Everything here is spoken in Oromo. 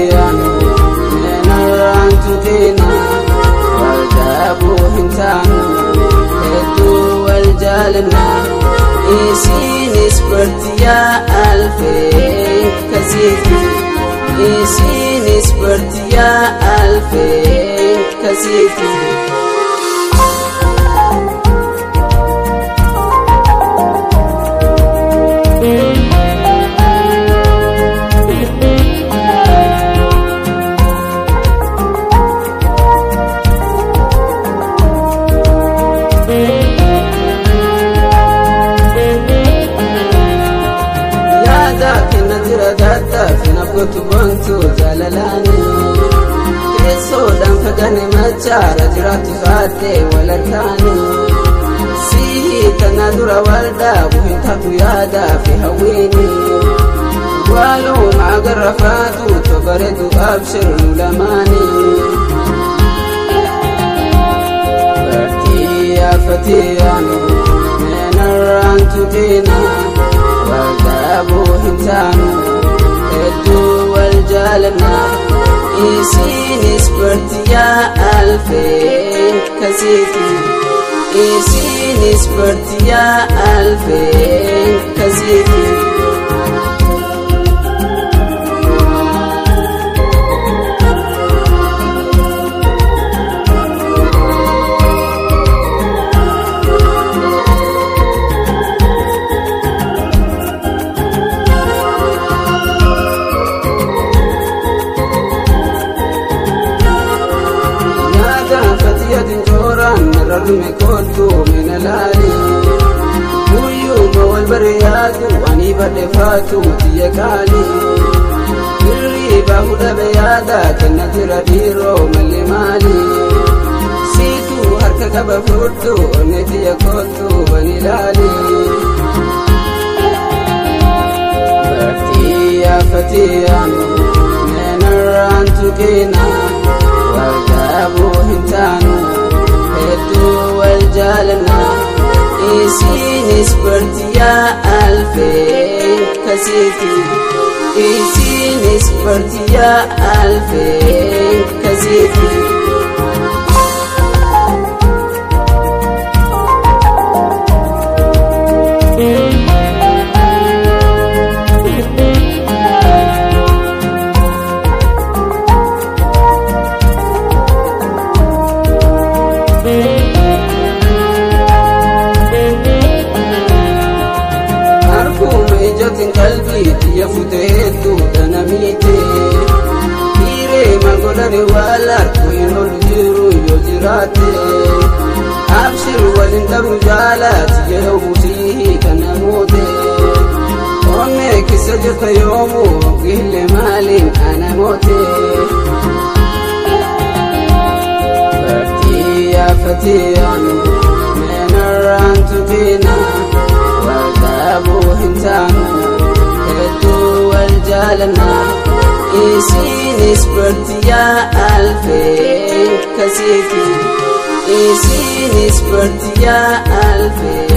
fatiyaan meenarraan tuqina wal dhabuu hin taanu hedduu wal jaalanna isiinis bartiyaa alfee kasiiti isiinis bartiyaa alfee kasiiti. Gotu jaalalaani keessoodhaan fagane machaara jiraattu saattee wal harkaani sihii tana dura wal dhaabu hin taatu yaadaa fi hawwiini waaluma agarra faatu tobareedu abshir nu lamaani. Bartii fatiyaan meenarraan tuqina wal dhabuu hin taanu. Hedduu wal jaalanna isiinis bartiyaa alfee kasiiti isiinis bartiyaa alfee kasiiti. Rarme kootu mina laali guyyuma wal bariyaatu ani badhe faatu tiyya qaali hirriiba hudhabe yaada kenna jira dhiiroo malle maali siitu harka qaba fudhu onne tiyya kootu bani laali. Bartiyaa fatiyaan meenarraan tuqina wal dhabuu hin taanu. Hedduu wal jaalanna isiinis bartiyaa alfee kasiiti isiinis bartiyaa alfee kasiiti. Qalbii xiyya futee hedduudha namiite hiiree maal wal harku hin oolu jiru yoo jiraate abshir waliin dhabnu jaalaati yeroo busii kan namoote onnee keessa jirta yoomuu gille maaliin ana moote. Bartiyaa fatiyaan meenarraan tuqina wal dhabuu hin taanu. Hedduu wal jaalanna isiinis bartiyaa alfee kasiiti isiinis bartiyaa alfee.